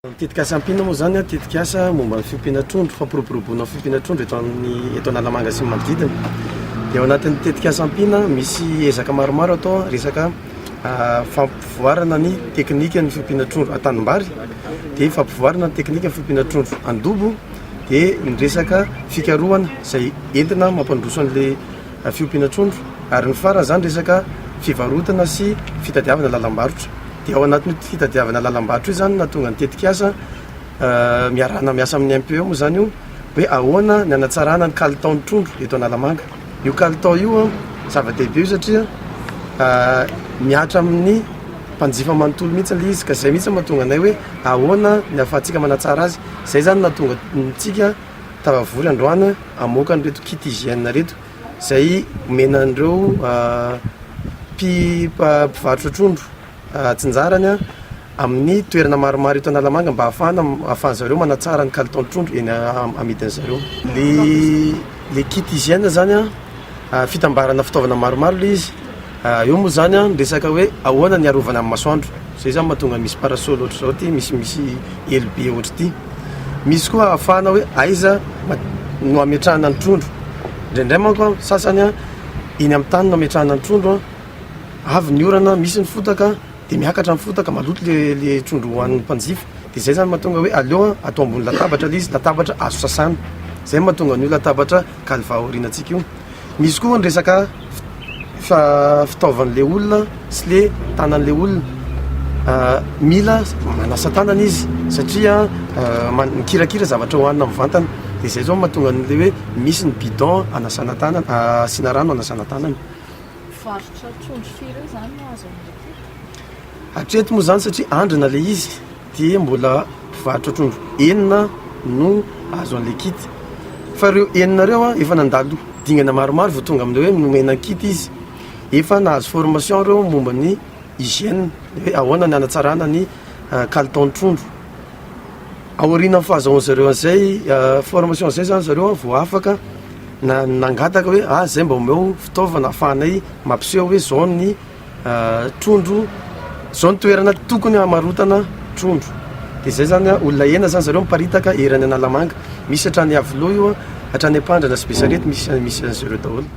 Ny tetikasa Ampina moa izany, tetikasa momba ny fiompiana trondro, fampiroboroboana ny fiompiana trondro eto amin'ny eto Analamanga sy ny manodidina. Dia ao anatin'ny tetikasa Ampina misy ezaka maromaro atao resaka fampivoarana ny teknikan'ny fiompiana trondro an-tanimbary, dia fampivoarana ny teknikan'ny fiompiana trondro an-dobo, dia ny resaka fikarohana izay entina mampandroso an'ilay fiompiana trondro, ary ny farany izany resaka fivarotana sy fitadiavana lalam-barotra. Dia ao anatin'io fitadiavana lalam-barotra io izany no nahatonga ny tetikasa miarahana miasa amin'ny MPE moa izany io hoe ahoana ny hanatsarana ny kalitaon'ny trondro eto Analamanga. Io kalitao io an, zava-dehibe io satria mihatra amin'ny mpanjifa manontolo mihitsy ilay izy ka izay mihitsy no mahatonga anay hoe ahoana ny ahafahantsika manatsara azy. Izay izany no nahatonga antsika tafavory androany hamoaka an'ireto kit hygiène ireto izay omena an'ireo mpivarotra trondro atsinjarany amin'ny toerana maromaro eto Analamanga mba ahafahana ahafahan-dry zareo manatsara ny kalitaon'ny trondro eny amidin-dry zareo. Le le kit hygiène zany an, fitambarana fitaovana maromaro le izy, eo moa zany an ny resaka hoe ahoana ny hiarovana amin'ny masoandro, zay zany mahatonga misy parasol ohatr'izao ty, misy misy elo be ohatr'ity, misy koa ahafahana hoe aiza no ametrahana ny trondro, indraindray manko an sasany an eny amin'ny tany no ametrahana ny trondro an, Avy ny orana, misy ny fotaka, dia miakatra ny fotaka, maloto le le trondro hohanin'ny mpanjifa. Dia izay zany mahatonga hoe aleo atao ambony latabatra ilay izy, latabatra azo sasana. Izay no mahatonga an'io latabatra calva aorianantsika io. Misy koa ny resaka fitaovan'ilay olona sy le tanan'ilay olona. Mila manasa tanana izy satria mikirakira zavatra hohanina mivantana. Dia izay zao no mahatonga an'ilay hoe misy ny bidon anasana tanana, asiana rano anasana tanana. Mpivarotra trondro firy eo izany no azo amin'ilay kit? Hatreto moa izany satria andrana ilay izy dia mbola mpivarotra trondro enina no azo an'ilay kit. Fa ireo enina ireo efa nandalo dingana maromaro vao tonga amin'ilay hoe nomena kit izy. Efa nahazo formation ireo momba ny hygiène, hoe ahoana ny hanatsarana ny kalitaon'ny trondro. Aorianan'ny fahazahoan-dry zareo an'izay formation izay zany zareo vao afaka nangataka hoe ah zay mba omeo fitaovana ahafahanay mampiseho hoe zao ny trondro, zao ny toerana tokony hamarotana trondro. De zay zany an, olona enina zany zareo miparitaka eran'ny Analamanga, misy hatrany Iavoloha io, hatrany Ampandrana sy Besarety misy misy an'zareo daholo.